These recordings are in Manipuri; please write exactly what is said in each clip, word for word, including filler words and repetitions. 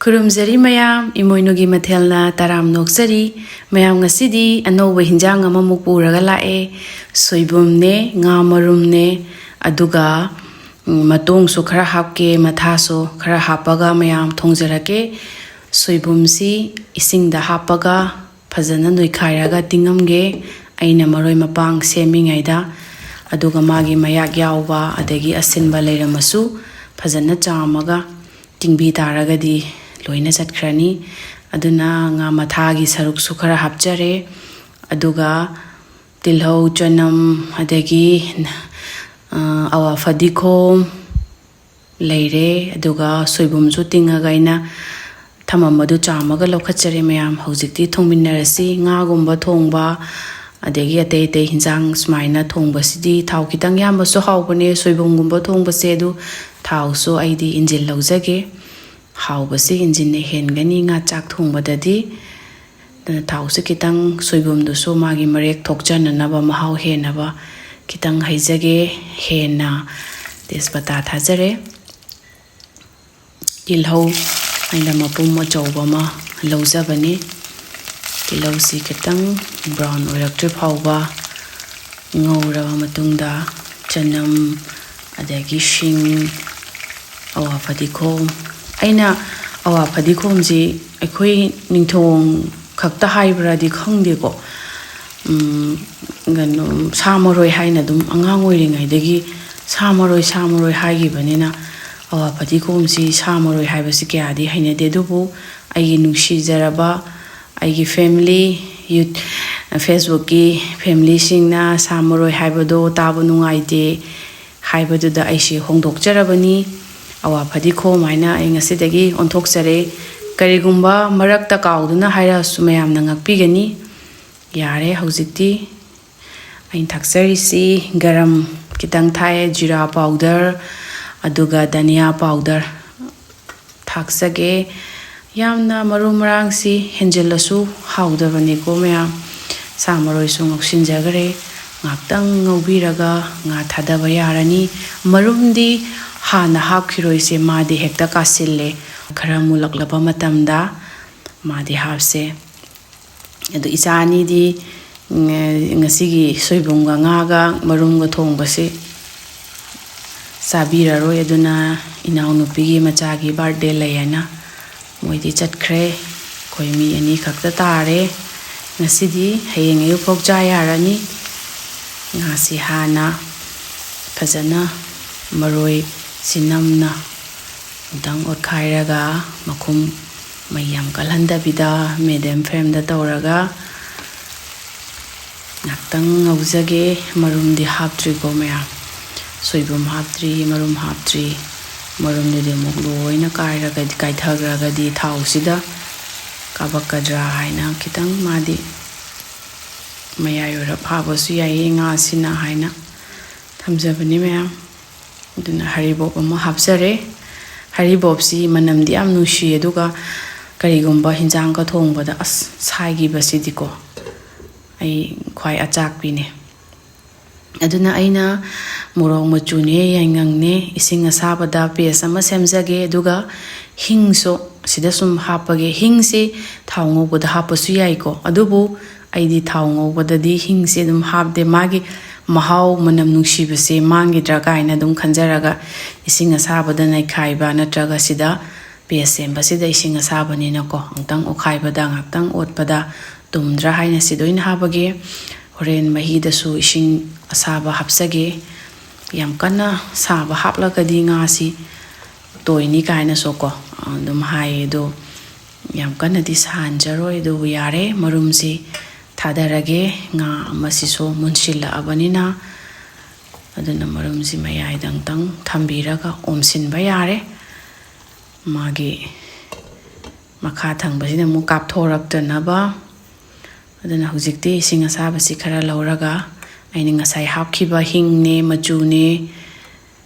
ꯈꯨꯔꯨꯝꯖꯔꯤ ꯃꯌꯥꯝ, ꯏꯃꯣꯏꯅꯨꯒꯤ ꯃꯊꯦꯜꯅ ꯇꯔꯥꯝ ꯅꯣꯛꯆꯔꯤ꯫ ꯃꯌꯥꯝ, ꯉꯁꯤꯗꯤ ꯑꯅꯧꯕ ꯍꯤꯟꯖꯥꯡ ꯑꯃꯃꯨꯛ ꯄꯨꯔꯒ ꯂꯥꯛꯑꯦ꯫ ꯁꯣꯏꯕꯨꯝꯅꯦ, ꯉꯥ ꯃꯔꯨꯝꯅꯦ, ꯑꯗꯨꯒ, ꯎꯝ, ꯃꯇꯣꯡꯁꯨ ꯈꯔ ꯍꯥꯞꯀꯦ, ꯃꯊꯥꯁꯨ ꯈꯔ ꯍꯥꯞꯄꯒ ꯃꯌꯥꯝ ꯊꯣꯡꯖꯔꯛꯀꯦ꯫ ꯁꯣꯏꯕꯨꯝꯁꯤ ꯏꯁꯤꯡꯗ ꯍꯥꯞꯄꯒ ꯐꯖꯅ ꯅꯣꯏꯈꯥꯏꯔꯒ ꯇꯤꯡꯉꯝꯒꯦ꯫ ꯑꯩꯅ ꯃꯔꯣꯏ ꯃꯄꯥꯡ ꯁꯦꯝꯃꯤꯉꯩꯗ, ꯑꯗꯨꯒ ꯃꯥꯒꯤ ꯃꯌꯥꯛ ꯌꯥꯎꯕ ꯑꯗꯒꯤ ꯑꯁꯤꯟꯕ ꯂꯩꯔꯝꯃꯁꯨ ꯐꯖꯅ ꯆꯥꯝꯃꯒ ꯇꯤꯡꯕꯤ ꯇꯥꯔꯒꯗꯤ ꯂꯣꯏꯅ ꯆꯠꯈ꯭ꯔꯅꯤ꯫ ꯑꯗꯨꯅ ꯉꯥ ꯃꯊꯥꯒꯤ ꯁꯔꯨꯛꯁꯨ ꯈꯔ ꯍꯥꯞꯆꯔꯦ꯫ ꯑꯗꯨꯒ ꯇꯤꯜꯍꯧ, ꯆꯅꯝ, ꯑꯗꯒꯤ, ꯑ, ꯑꯋꯥ ꯐꯗꯤꯒꯣꯝ ꯂꯩꯔꯦ꯫ ꯑꯗꯨꯒ ꯁꯣꯏꯕꯨꯝꯁꯨ ꯇꯤꯡꯉꯒ ꯑꯩꯅ ꯊꯝꯃꯝꯕꯗꯨ ꯆꯥꯝꯃꯒ ꯂꯧꯈꯠꯆꯔꯦ ꯃꯌꯥꯝ꯫ ꯍꯧꯖꯤꯛꯇꯤ ꯊꯣꯡꯃꯤꯟꯅꯔꯁꯤ꯫ ꯉꯥꯒꯨꯝꯕ ꯊꯣꯡꯕ, ꯑꯗꯒꯤ ꯑꯇꯩ ꯑꯇꯩ ꯍꯤꯟꯖꯥꯡ ꯁꯨꯃꯥꯏꯅ ꯊꯣꯡꯕꯁꯤꯗꯤ ꯊꯥꯎ ꯈꯤꯇꯪ ꯌꯥꯝꯕꯁꯨ ꯍꯥꯎꯕꯅꯦ꯫ ꯁꯣꯏꯕꯨꯝꯒꯨꯝꯕ ꯊꯣꯡꯕꯁꯦ, ꯑꯗꯨ ꯊꯥꯎꯁꯨ ꯑꯩꯗꯤ ꯏꯟꯖꯤꯜ ꯂꯧꯖꯒꯦ꯫ ꯍꯥꯎꯕꯁꯤ ꯏꯟꯖꯤꯟꯅ ꯍꯦꯟꯒꯅꯤ ꯉꯥ ꯆꯥꯛ ꯊꯣꯡꯕꯗꯗꯤ꯫ ꯑꯗꯨꯅ ꯊꯥꯎꯁꯤ ꯈꯤꯇꯪ, ꯁꯣꯏꯕꯨꯝꯗꯨꯁꯨ ꯃꯥꯒꯤ ꯃꯔꯦꯛ ꯊꯣꯛꯆꯅꯅꯕ, ꯃꯍꯥꯎ ꯍꯦꯟꯅꯕ ꯈꯤꯇꯪ ꯍꯩꯖꯒꯦ꯫ ꯍꯦꯟꯅ ꯇꯦꯖꯄꯇꯥ ꯊꯥꯖꯔꯦ꯫ ꯇꯤꯜꯍꯧ ꯑꯩꯅ ꯃꯄꯨꯝ ꯑꯆꯧꯕ ꯑꯃ ꯂꯧꯖꯕꯅꯤ꯫ ꯇꯤꯜꯍꯧꯁꯤ ꯈꯤꯇꯪ brown ꯑꯣꯏꯔꯛꯇ꯭ꯔꯤ ꯐꯥꯎꯕ ꯉꯧꯔꯕ ꯃꯇꯨꯡꯗ, ꯆꯅꯝ, ꯑꯗꯒꯤ ꯁꯤꯡ, ꯑꯋꯥ ꯐꯗꯤꯒꯣꯝ, ꯑꯩꯅ ꯑꯋꯥ ꯐꯗꯤꯒꯣꯝꯁꯤ ꯑꯩꯈꯣꯏ ꯅꯤꯡꯊꯧ ꯈꯛꯇ ꯍꯥꯏꯕ꯭ꯔꯥꯗꯤ ꯈꯪꯗꯦꯀꯣ꯫ ꯎꯝ, ꯀꯩꯅꯣ, ꯁꯥ ꯃꯔꯣꯏ ꯍꯥꯏꯅ ꯑꯗꯨꯝ ꯑꯉꯥꯡ ꯑꯣꯏꯔꯤꯉꯩꯗꯒꯤ ꯁꯥ ꯃꯔꯣꯏ, ꯁꯥ ꯃꯔꯣꯏ ꯍꯥꯏꯈꯤꯕꯅꯤꯅ, ꯑꯋꯥ ꯐꯗꯤꯒꯣꯝꯁꯤ ꯁꯥ ꯃꯔꯣꯏ ꯍꯥꯏꯕꯁꯤ ꯀꯌꯥꯗꯤ ꯍꯩꯅꯗꯦ꯫ ꯑꯗꯨꯕꯨ ꯑꯩꯒꯤ ꯅꯨꯡꯁꯤꯖꯔꯕ ꯑꯩꯒꯤ family, ꯌꯨꯠ-, Facebook-ꯀꯤ family-ꯁꯤꯡꯅ ꯁꯥ ꯃꯔꯣꯏ ꯍꯥꯏꯕꯗꯣ ꯇꯥꯕ ꯅꯨꯡꯉꯥꯏꯇꯦ ꯍꯥꯏꯕꯗꯨꯗ ꯑꯩꯁꯦ ꯍꯣꯡꯗꯣꯛꯆꯔꯕꯅꯤ꯫ ꯑꯋꯥ ꯐꯗꯤꯒꯣꯝ ꯍꯥꯏꯅ ꯑꯩ ꯉꯁꯤꯗꯒꯤ ꯑꯣꯟꯊꯣꯛꯆꯔꯦ꯫ ꯀꯔꯤꯒꯨꯝꯕ ꯃꯔꯛꯇ ꯀꯥꯎꯗꯨꯅ ꯍꯥꯏꯔꯛꯑꯁꯨ ꯃꯌꯥꯝꯅ ꯉꯥꯛꯄꯤꯒꯅꯤ꯫ ꯌꯥꯔꯦ, ꯍꯧꯖꯤꯛꯇꯤ ꯑꯩꯅ ꯊꯥꯛꯆꯔꯤꯁꯤ ꯒꯔꯝ ꯈꯤꯇꯪ ꯊꯥꯛꯑꯦ, ꯖꯤꯔꯥ powder, ꯑꯗꯨꯒ ꯙꯅꯤꯌꯥ powder ꯊꯥꯛꯆꯒꯦ꯫ ꯌꯥꯝꯅ ꯃꯔꯨ ꯃꯔꯥꯡꯁꯤ ꯍꯦꯟꯖꯤꯜꯂꯁꯨ ꯍꯥꯎꯗꯕꯅꯤꯀꯣ ꯃꯌꯥꯝ꯫ ꯁꯥ ꯃꯔꯣꯏꯁꯨ ꯉꯧꯁꯤꯟꯖꯈ꯭ꯔꯦ꯫ ꯉꯥꯛꯇꯪ ꯉꯧꯕꯤꯔꯒ ꯉꯥ ꯊꯥꯗꯕ ꯌꯥꯔꯅꯤ꯫ ꯃꯔꯨꯝꯗꯤ ꯍꯥꯟꯅ ꯍꯥꯞꯈꯤꯔꯣꯏꯁꯦ, ꯃꯥꯗꯤ ꯍꯦꯛꯇ ꯀꯥꯁꯤꯜꯂꯦ꯫ ꯈꯔ ꯃꯨꯜꯂꯛꯂꯕ ꯃꯇꯝꯗ ꯃꯥꯗꯤ ꯍꯥꯞꯁꯦ꯫ ꯑꯗꯨ ꯏꯆꯥ ꯑꯅꯤꯗꯤ, ꯎꯝ, ꯉꯁꯤꯒꯤ ꯁꯣꯏꯕꯨꯝꯒ ꯉꯥꯒ ꯃꯔꯨꯝꯒ ꯊꯣꯡꯕꯁꯤ ꯆꯥꯕꯤꯔꯔꯣꯏ꯫ ꯑꯗꯨꯅ ꯏꯅꯥꯎꯅꯨꯄꯤꯒꯤ ꯃꯆꯥꯒꯤ ꯕꯥꯔꯗꯦ ꯂꯩ ꯍꯥꯏꯅ ꯃꯣꯏꯗꯤ ꯆꯠꯈ꯭ꯔꯦ꯫ ꯑꯩꯈꯣꯏ ꯃꯤ ꯑꯅꯤ ꯈꯛꯇ ꯇꯥꯔꯦ ꯉꯁꯤꯗꯤ꯫ ꯍꯌꯦꯡ ꯑꯌꯨꯛ ꯐꯥꯎ ꯆꯥ ꯌꯥꯔꯅꯤ꯫ ꯉꯥꯁꯤ ꯍꯥꯟꯅ ꯐꯖꯅ ꯃꯔꯣꯏ ꯆꯤꯅꯝꯅ ꯑꯃꯨꯛꯇꯪ ꯑꯣꯠꯈꯥꯏꯔꯒ, ꯃꯈꯨꯝ ꯃꯩ ꯌꯥꯝ ꯀꯜꯍꯟꯗꯕꯤꯗ medium flameꯗ ꯇꯧꯔꯒ ꯉꯥꯛꯇꯪ ꯉꯧꯖꯒꯦ꯫ ꯃꯔꯨꯝꯗꯤ ꯍꯥꯞꯇ꯭ꯔꯤꯀꯣ ꯃꯌꯥꯝ, ꯁꯣꯏꯕꯨꯝ ꯍꯥꯞꯇ꯭ꯔꯤ, ꯃꯔꯨꯝ ꯍꯥꯞꯇ꯭ꯔꯤ꯫ ꯃꯔꯨꯝꯗꯨꯗꯤ ꯑꯃꯨꯛ ꯂꯣꯏꯅ ꯀꯥꯏꯔꯒꯗꯤ, ꯀꯥꯏꯊꯈ꯭ꯔꯒꯗꯤ ꯊꯥꯎꯁꯤꯗ ꯀꯥꯕꯛꯀꯗ꯭ꯔꯥ ꯍꯥꯏꯅ ꯈꯤꯇꯪ ꯃꯥꯗꯤ ꯃꯌꯥꯏ ꯑꯣꯏꯔꯞ ꯍꯥꯞꯄꯁꯨ ꯌꯥꯏꯌꯦ ꯉꯥꯁꯤꯅ ꯍꯥꯏꯅ ꯊꯝꯖꯕꯅꯤ ꯃꯌꯥꯝ꯫ ꯑꯗꯨꯅ ꯍꯔꯤꯕꯣꯞ ꯑꯃ ꯍꯥꯞꯆꯔꯦ꯫ ꯍꯔꯤꯕꯣꯞꯁꯤ ꯃꯅꯝꯗꯤ ꯌꯥꯝ ꯅꯨꯡꯁꯤ, ꯑꯗꯨꯒ ꯀꯔꯤꯒꯨꯝꯕ ꯍꯤꯟꯖꯥꯡꯒ ꯊꯣꯡꯕꯗ ꯑꯁ ꯁꯥꯏꯈꯤꯕꯁꯤꯗꯤꯀꯣ ꯑꯩ ꯈ꯭ꯋꯥꯏ ꯑꯆꯥꯛꯄꯤꯅꯦ꯫ ꯑꯗꯨꯅ ꯑꯩꯅ ꯃꯣꯔꯣꯛ ꯃꯆꯨꯅꯦ, ꯌꯥꯏꯉꯪꯅꯦ, ꯏꯁꯤꯡ ꯑꯁꯥꯕꯗ paste ꯑꯃ ꯁꯦꯝꯖꯒꯦ꯫ ꯑꯗꯨꯒ ꯍꯤꯡꯁꯨ ꯁꯤꯗ ꯁꯨꯝ ꯍꯥꯞꯄꯒꯦ꯫ ꯍꯤꯡꯁꯤ ꯊꯥꯎ ꯉꯧꯕꯗ ꯍꯥꯞꯄꯁꯨ ꯌꯥꯏꯀꯣ, ꯑꯗꯨꯕꯨ ꯑꯩꯗꯤ ꯊꯥꯎ ꯉꯧꯕꯗꯗꯤ ꯍꯤꯡꯁꯦ ꯑꯗꯨꯝ ꯍꯥꯞꯇꯦ꯫ ꯃꯥꯒꯤ ꯃꯍꯥꯎ, ꯃꯅꯝ ꯅꯨꯡꯁꯤꯕꯁꯦ ꯃꯥꯡꯈꯤꯗ꯭ꯔꯥ ꯀꯥꯏꯅ ꯑꯗꯨꯝ ꯈꯟꯖꯔꯒ ꯏꯁꯤꯡ ꯑꯁꯥꯕꯗ ꯅꯩꯈꯥꯏꯕ, ꯅꯠꯇ꯭ꯔꯒ ꯁꯤꯗ paste ꯁꯦꯝꯕꯁꯤꯗ ꯏꯁꯤꯡ ꯑꯁꯥꯕꯅꯤꯅꯀꯣ, ꯑꯃꯨꯛꯇꯪ ꯑꯣꯠꯈꯥꯏꯕꯗ, ꯉꯥꯛꯇꯪ ꯑꯣꯠꯄꯗ ꯇꯨꯝꯗ꯭ꯔꯥ ꯍꯥꯏꯅ ꯁꯤꯗ ꯑꯣꯏꯅ ꯍꯥꯞꯄꯒꯦ꯫ ꯍꯣꯔꯦꯟ ꯃꯍꯤꯗꯁꯨ ꯏꯁꯤꯡ ꯑꯁꯥꯕ ꯍꯥꯞꯆꯒꯦ꯫ ꯌꯥꯝ ꯀꯟꯅ ꯁꯥꯕ ꯍꯥꯞꯂꯒꯗꯤ ꯉꯥꯁꯤ ꯇꯣꯏꯅꯤ ꯀꯥꯏꯅꯁꯨꯀꯣ ꯑꯗꯨꯝ ꯍꯥꯏꯌꯦ꯫ ꯑꯗꯣ ꯌꯥꯝ ꯀꯟꯅꯗꯤ ꯁꯥꯍꯟꯖꯔꯣꯏ, ꯑꯗꯨꯕꯨ ꯌꯥꯔꯦ, ꯃꯔꯨꯝꯁꯤ ꯊꯥꯗꯔꯒꯦ꯫ ꯉꯥ ꯑꯃꯁꯤꯁꯨ ꯃꯨꯟꯁꯤꯜꯂꯛꯑꯕꯅꯤꯅ, ꯑꯗꯨꯅ ꯃꯔꯨꯝꯁꯤ ꯃꯌꯥꯏꯗ ꯑꯃꯨꯛꯇꯪ ꯊꯝꯕꯤꯔꯒ ꯑꯣꯝꯁꯤꯟꯕ ꯌꯥꯔꯦ꯫ ꯃꯥꯒꯤ ꯃꯈꯥ ꯊꯪꯕꯁꯤꯗ ꯑꯃꯨꯛ ꯀꯥꯞꯊꯣꯔꯛꯇꯅꯕ꯫ ꯑꯗꯨꯅ ꯍꯧꯖꯤꯛꯇꯤ ꯏꯁꯤꯡ ꯑꯁꯥꯕꯁꯤ ꯈꯔ ꯂꯧꯔꯒ ꯑꯩꯅ ꯉꯁꯥꯏ ꯍꯥꯞꯈꯤꯕ ꯍꯤꯡꯅꯦ, ꯃꯆꯨꯅꯦ,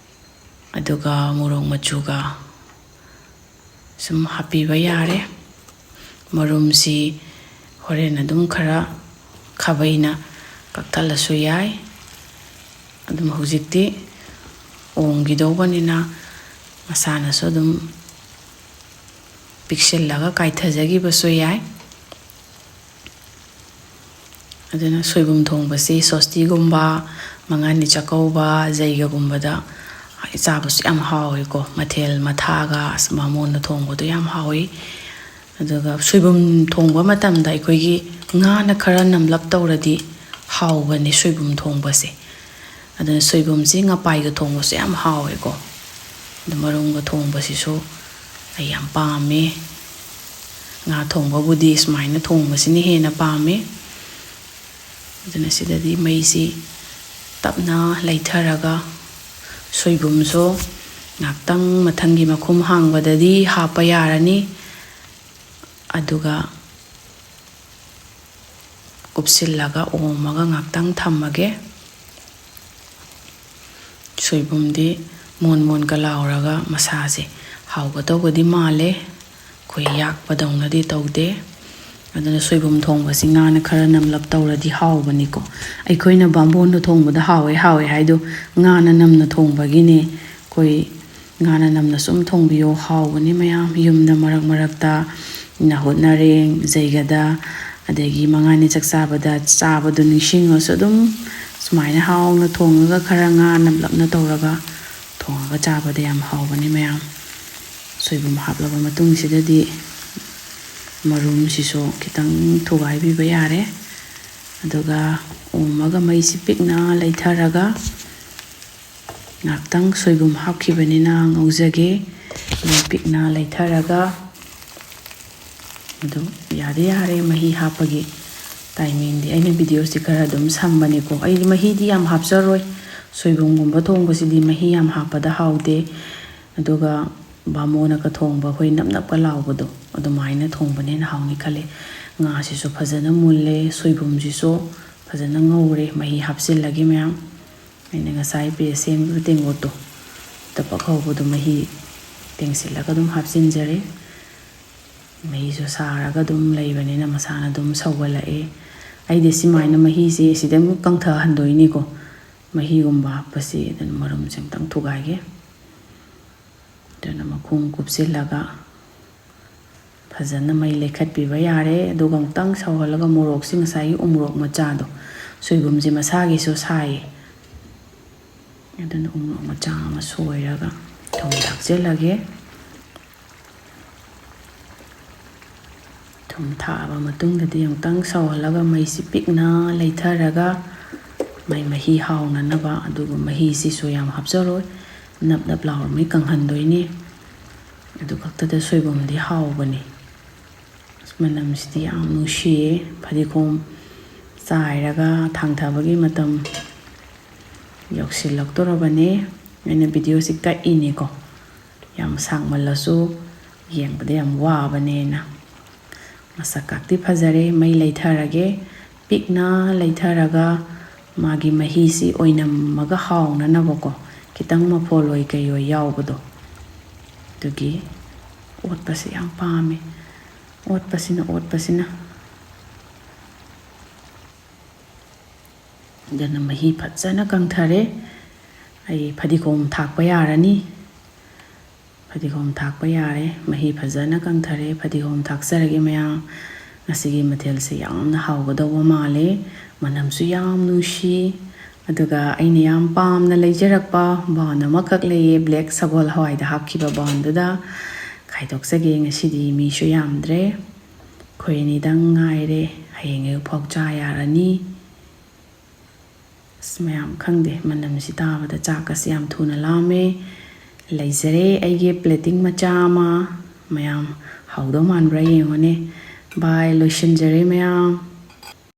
ꯑꯗꯨꯒ ꯃꯣꯔꯣꯛ ꯃꯆꯨꯒ ꯁꯨꯝ ꯍꯥꯞꯄꯤꯕ ꯌꯥꯔꯦ꯫ ꯃꯔꯨꯝꯁꯤ ꯍꯣꯔꯦꯟ ꯑꯗꯨꯝ ꯈꯔ ꯈꯥꯕꯩꯅ ꯀꯛꯊꯠꯂꯁꯨ ꯌꯥꯏ꯫ ꯑꯗꯨꯝ ꯍꯧꯖꯤꯛꯇꯤ ꯑꯣꯝꯈꯤꯗꯧꯕꯅꯤꯅ ꯃꯁꯥꯅꯁꯨ ꯑꯗꯨꯝ ꯄꯤꯛꯁꯤꯜꯂꯒ ꯀꯥꯏꯊꯖꯈꯤꯕꯁꯨ ꯌꯥꯏ꯫ ꯑꯗꯨꯅ ꯁꯣꯏꯕꯨꯝ ꯊꯣꯡꯕꯁꯤ ꯁꯣꯁꯇꯤꯒꯨꯝꯕ, ꯃꯉꯥꯅꯤ ꯆꯥꯛꯀꯧꯕ, ꯖꯩꯒꯒꯨꯝꯕꯗ ꯆꯥꯕꯁꯨ ꯌꯥꯝ ꯍꯥꯎꯏꯀꯣ꯫ ꯃꯊꯦꯜ ꯃꯊꯥꯒ ꯑꯁ ꯕꯥꯃꯣꯟꯅ ꯊꯣꯡꯕꯗꯣ ꯌꯥꯝ ꯍꯥꯎꯏ꯫ ꯑꯗꯨꯒ ꯁꯣꯏꯕꯨꯝ ꯊꯣꯡꯕ ꯃꯇꯝꯗ ꯑꯩꯈꯣꯏꯒꯤ ꯉꯥꯅ ꯈꯔ ꯅꯝꯂꯞ ꯇꯧꯔꯗꯤ ꯍꯥꯎꯕꯅꯤ ꯁꯣꯏꯕꯨꯝ ꯊꯣꯡꯕꯁꯦ꯫ ꯑꯗꯨꯅ ꯁꯣꯏꯕꯨꯝꯁꯤ ꯉꯄꯥꯏꯒ ꯊꯣꯡꯕꯁꯨ ꯌꯥꯝ ꯍꯥꯎꯋꯦꯀꯣ꯫ ꯑꯗꯨ ꯃꯔꯨꯝꯒ ꯊꯣꯡꯕꯁꯤꯁꯨ ꯑꯩ ꯌꯥꯝ ꯄꯥꯝꯃꯦ꯫ ꯉꯥ ꯊꯣꯡꯕꯕꯨꯗꯤ ꯁꯨꯃꯥꯏꯅ ꯊꯣꯡꯕꯁꯤꯅ ꯍꯦꯟꯅ ꯄꯥꯝꯃꯦ꯫ ꯑꯗꯨꯅ ꯁꯤꯗꯗꯤ ꯃꯩꯁꯤ ꯇꯞꯅ ꯂꯩꯊꯔꯒ ꯁꯣꯏꯕꯨꯝꯁꯨ ꯉꯥꯛꯇꯪ ꯃꯊꯪꯒꯤ ꯃꯈꯨꯝ ꯍꯥꯡꯕꯗꯗꯤ ꯍꯥꯞꯄ ꯌꯥꯔꯅꯤ꯫ ꯑꯗꯨꯒ ꯀꯨꯞꯁꯤꯜꯂꯒ ꯑꯣꯝꯃꯒ ꯉꯥꯛꯇꯪ ꯊꯝꯃꯒꯦ꯫ ꯁꯣꯏꯕꯨꯝꯗꯤ ꯃꯣꯟ ꯃꯣꯟꯒ ꯂꯥꯎꯔꯒ ꯃꯁꯥꯁꯦ ꯍꯥꯎꯒꯗꯧꯕꯗꯤ ꯃꯥꯜꯂꯦ꯫ ꯑꯩꯈꯣꯏ ꯌꯥꯛꯄꯗꯧꯅꯗꯤ ꯇꯧꯗꯦ꯫ ꯑꯗꯨꯅ ꯁꯣꯏꯕꯨꯝ ꯊꯣꯡꯕꯁꯤ ꯉꯥꯅ ꯈꯔ ꯅꯝꯂꯞ ꯇꯧꯔꯗꯤ ꯍꯥꯎꯕꯅꯤꯀꯣ꯫ ꯑꯩꯈꯣꯏꯅ ꯕꯥꯝꯕꯣꯟꯗ ꯊꯣꯡꯕꯗ ꯍꯥꯎꯋꯦ ꯍꯥꯎꯋꯦ ꯍꯥꯏꯗꯣ ꯉꯥꯅ ꯅꯝꯅ ꯊꯣꯡꯕꯒꯤꯅꯦ꯫ ꯑꯩꯈꯣꯏ ꯉꯥꯅ ꯅꯝꯅ ꯁꯨꯝ ꯊꯣꯡꯕꯤꯌꯣ, ꯍꯥꯎꯕꯅꯤ ꯃꯌꯥꯝ꯫ ꯌꯨꯝꯗ ꯃꯔꯛ ꯃꯔꯛꯇ ꯅꯥꯍꯨꯠ ꯅꯥꯔꯦꯡ, ꯖꯩꯒꯗ, ꯑꯗꯒꯤ ꯃꯉꯥꯅꯤ ꯆꯥꯛ ꯆꯥꯕꯗ ꯆꯥꯕꯗꯣ ꯅꯤꯡꯁꯤꯡꯉꯁꯨ ꯑꯗꯨꯝ ꯁꯨꯃꯥꯏꯅ ꯍꯥꯎꯅ ꯊꯣꯡꯉꯒ ꯈꯔ ꯉꯥ ꯅꯝꯂꯞꯅ ꯇꯧꯔꯒ ꯊꯣꯡꯉꯒ ꯆꯥꯕꯗ ꯌꯥꯝ ꯍꯥꯎꯕꯅꯤ ꯃꯌꯥꯝ꯫ ꯁꯣꯏꯕꯨꯝ ꯍꯥꯞꯂꯕ ꯃꯇꯨꯡꯁꯤꯗꯗꯤ ꯃꯔꯨꯝꯁꯤꯁꯨ ꯈꯤꯇꯪ ꯊꯨꯒꯥꯏꯕꯤꯕ ꯌꯥꯔꯦ꯫ ꯑꯗꯨꯒ ꯑꯣꯝꯃꯒ ꯃꯩꯁꯤ ꯄꯤꯛꯅ ꯂꯩꯊꯔꯒ ꯉꯥꯛꯇꯪ ꯁꯣꯏꯕꯨꯝ ꯍꯥꯞꯈꯤꯕꯅꯤꯅ ꯉꯧꯖꯒꯦ꯫ ꯃꯩ ꯄꯤꯛꯅ ꯂꯩꯊꯔꯒ ꯑꯗꯨ ꯌꯥꯔꯦ, ꯌꯥꯔꯦ ꯃꯍꯤ ꯍꯥꯞꯄꯒꯤ ꯇꯥꯏꯃꯤꯡꯗꯤ꯫ ꯑꯩꯅ ꯚꯤꯗꯤꯑꯣꯁꯤ ꯈꯔ ꯑꯗꯨꯝ ꯁꯝꯕꯅꯤꯀꯣ꯫ ꯑꯩꯗꯤ ꯃꯍꯤꯗꯤ ꯌꯥꯝ ꯍꯥꯞꯆꯔꯣꯏ꯫ ꯁꯣꯏꯕꯨꯝꯒꯨꯝꯕ ꯊꯣꯡꯕꯁꯤꯗꯤ ꯃꯍꯤ ꯌꯥꯝ ꯍꯥꯞꯄꯗ ꯍꯥꯎꯗꯦ꯫ ꯑꯗꯨꯒ ꯕꯥꯃꯣꯟꯅꯒ ꯊꯣꯡꯕ ꯑꯩꯈꯣꯏ ꯅꯞ ꯅꯞꯀ ꯂꯥꯎꯕꯗꯣ ꯑꯗꯨꯃꯥꯏꯅ ꯊꯣꯡꯕꯅ ꯍꯦꯟꯅ ꯍꯥꯎꯅꯤ ꯈꯜꯂꯦ꯫ ꯉꯥꯁꯤꯁꯨ ꯐꯖꯅ ꯃꯨꯜꯂꯦ, ꯁꯣꯏꯕꯨꯝꯁꯤꯁꯨ ꯐꯖꯅ ꯉꯧꯔꯦ꯫ ꯃꯍꯤ ꯍꯥꯞꯆꯤꯜꯂꯒꯦ ꯃꯌꯥꯝ꯫ ꯑꯩꯅ ꯉꯁꯥꯏ ꯄꯦꯁ ꯁꯦꯝꯈꯤꯕ ꯇꯦꯡꯀꯣꯠꯇꯣ, ꯇꯄꯛ ꯍꯧꯕꯗꯣ ꯃꯍꯤ ꯇꯦꯡꯁꯤꯜꯂꯒ ꯑꯗꯨꯝ ꯍꯥꯞꯆꯤꯟꯖꯔꯦ꯫ ꯃꯍꯤꯁꯨ ꯁꯥꯔꯒ ꯑꯗꯨꯝ ꯂꯩꯕꯅꯤꯅ ꯃꯁꯥꯅ ꯑꯗꯨꯝ ꯁꯧꯒꯠꯂꯛꯑꯦ꯫ ꯑꯩꯗꯤ ꯁꯨꯃꯥꯏꯅ ꯃꯍꯤꯁꯦ ꯁꯤꯗꯪ ꯀꯪꯊꯍꯟꯗꯣꯏꯅꯤꯀꯣ꯫ ꯃꯍꯤꯒꯨꯝꯕ ꯍꯥꯞꯄꯁꯤ꯫ ꯑꯗꯨꯅ ꯃꯔꯨꯝꯁꯦ ꯑꯃꯨꯛꯇꯪ ꯊꯨꯒꯥꯏꯒꯦ꯫ ꯑꯗꯨꯅ ꯃꯈꯨꯝ ꯀꯨꯞꯁꯤꯜꯂꯒ ꯐꯖꯅ ꯃꯩ ꯂꯩꯈꯠꯄꯤꯕ ꯌꯥꯔꯦ꯫ ꯑꯗꯨꯒ ꯑꯃꯨꯛꯇꯪ ꯁꯧꯍꯜꯂꯒ ꯃꯣꯔꯣꯛꯁꯤ, ꯉꯁꯥꯏꯒꯤ ꯎꯃꯣꯔꯣꯛ ꯃꯆꯥꯗꯣ, ꯁꯣꯏꯕꯨꯝꯁꯦ ꯃꯁꯥꯒꯤꯁꯨ ꯁꯥꯏꯌꯦ, ꯑꯗꯨꯅ ꯎꯃꯣꯔꯣꯛ ꯃꯆꯥ ꯑꯃ ꯁꯣꯏꯔꯒ ꯊꯨꯝ ꯊꯥꯛꯆꯤꯜꯂꯒꯦ꯫ ꯊꯨꯝ ꯊꯥꯛꯑꯕ ꯃꯇꯨꯡꯗꯗꯤ ꯑꯃꯨꯛꯇꯪ ꯁꯧꯍꯜꯂꯒ ꯃꯩꯁꯤ ꯄꯤꯛꯅ ꯂꯩꯊꯔꯒ ꯃꯥꯏ ꯃꯍꯤ ꯍꯥꯎꯅꯅꯕ꯫ ꯑꯗꯨꯒ ꯃꯍꯤꯁꯤꯁꯨ ꯌꯥꯝ ꯍꯥꯞꯆꯔꯣꯏ, ꯅꯞ ꯅꯞ ꯂꯥꯎꯔꯉꯩ ꯀꯪꯍꯟꯗꯣꯏꯅꯤ꯫ ꯑꯗꯨ ꯈꯛꯇꯗ ꯁꯣꯏꯕꯨꯝꯗꯤ ꯍꯥꯎꯕꯅꯤ꯫ ꯑꯁ, ꯃꯅꯝꯁꯤꯗꯤ ꯌꯥꯝ ꯅꯨꯡꯁꯤꯌꯦ꯫ ꯐꯗꯤꯒꯣꯝ ꯆꯥꯏꯔꯒ ꯊꯥꯡꯊꯕꯒꯤ ꯃꯇꯝ ꯌꯧꯁꯤꯜꯂꯛꯇꯣꯔꯕꯅꯦ꯫ ꯑꯩꯅ ꯚꯤꯗꯤꯑꯣꯁꯤ ꯀꯛꯏꯅꯤꯀꯣ, ꯌꯥꯝ ꯁꯥꯡꯃꯜꯂꯁꯨ ꯌꯦꯡꯕꯗ ꯌꯥꯝ ꯋꯥꯕꯅꯦꯅ꯫ ꯃꯁꯛ ꯀꯥꯛꯇꯤ ꯐꯖꯔꯦ꯫ ꯃꯩ ꯂꯩꯊꯔꯒꯦ, ꯄꯤꯛꯅ ꯂꯩꯊꯔꯒ ꯃꯥꯒꯤ ꯃꯍꯤꯁꯤ ꯑꯣꯏꯅꯝꯃꯒ ꯍꯥꯎꯅꯅꯕꯀꯣ, ꯈꯤꯇꯪ ꯃꯐꯣꯜ ꯑꯣꯏ ꯀꯩ ꯑꯣꯏ ꯌꯥꯎꯕꯗꯣ, ꯑꯗꯨꯒꯤ ꯑꯣꯠꯄꯁꯦ ꯌꯥꯝ ꯄꯥꯝꯃꯦ꯫ ꯑꯣꯠꯄꯁꯤꯅ, ꯑꯣꯠꯄꯁꯤꯅ꯫ ꯑꯗꯨꯅ ꯃꯍꯤ ꯐꯖꯅ ꯀꯪꯊꯔꯦ꯫ ꯑꯩ ꯐꯗꯤꯒꯣꯝ ꯊꯥꯛꯄ ꯌꯥꯔꯅꯤ꯫ ꯐꯗꯤꯒꯣꯝ ꯊꯥꯛꯄ ꯌꯥꯔꯦ꯫ ꯃꯍꯤ ꯐꯖꯅ ꯀꯪꯊꯔꯦ꯫ ꯐꯗꯤꯒꯣꯝ ꯊꯥꯛꯆꯔꯒꯦ ꯃꯌꯥꯝ꯫ ꯉꯁꯤꯒꯤ ꯃꯊꯦꯜꯁꯦ ꯌꯥꯝꯅ ꯍꯥꯎꯒꯗꯧꯕ ꯃꯥꯜꯂꯦ꯫ ꯃꯅꯝꯁꯨ ꯌꯥꯝ ꯅꯨꯡꯁꯤ꯫ ꯑꯗꯨꯒ ꯑꯩꯅ ꯌꯥꯝ ꯄꯥꯝꯅ ꯂꯩꯖꯔꯛꯄ ꯕꯥꯎꯟ ꯑꯃꯈꯛ ꯂꯩꯌꯦ, ꯕ꯭ꯂꯦꯛ ꯁꯒꯣꯜ ꯍꯋꯥꯏꯗ ꯍꯥꯞꯈꯤꯕ ꯕꯥꯎꯟꯗꯨꯗ ꯈꯥꯏꯗꯣꯛꯆꯒꯦ꯫ ꯉꯁꯤꯗꯤ ꯃꯤꯁꯨ ꯌꯥꯝꯗ꯭ꯔꯦ, ꯑꯩꯈꯣꯏ ꯑꯅꯤꯗꯪ ꯉꯥꯏꯔꯦ꯫ ꯍꯌꯦꯡ ꯑꯌꯨꯛ ꯐꯥꯎ ꯆꯥ ꯌꯥꯔꯅꯤ꯫ ꯑꯁ, ꯃꯌꯥꯝ, ꯈꯪꯗꯦ, ꯃꯅꯝꯁꯤ ꯇꯥꯕꯗ ꯆꯥꯛꯀꯁꯤ ꯌꯥꯝ ꯊꯨꯅ ꯂꯥꯝꯃꯦ꯫ ꯂꯩꯖꯔꯦ ꯑꯩꯒꯤ ꯄ꯭ꯂꯦꯇꯤꯡ ꯃꯆꯥ ꯑꯃ꯫ ꯃꯌꯥꯝ, ꯍꯥꯎꯗꯧ ꯃꯥꯟꯕ꯭ꯔꯥ ꯌꯦꯡꯉꯨꯅꯦ꯫ ꯕꯥꯏ, ꯂꯣꯏꯁꯤꯟꯖꯔꯦ ꯃꯌꯥꯝ꯫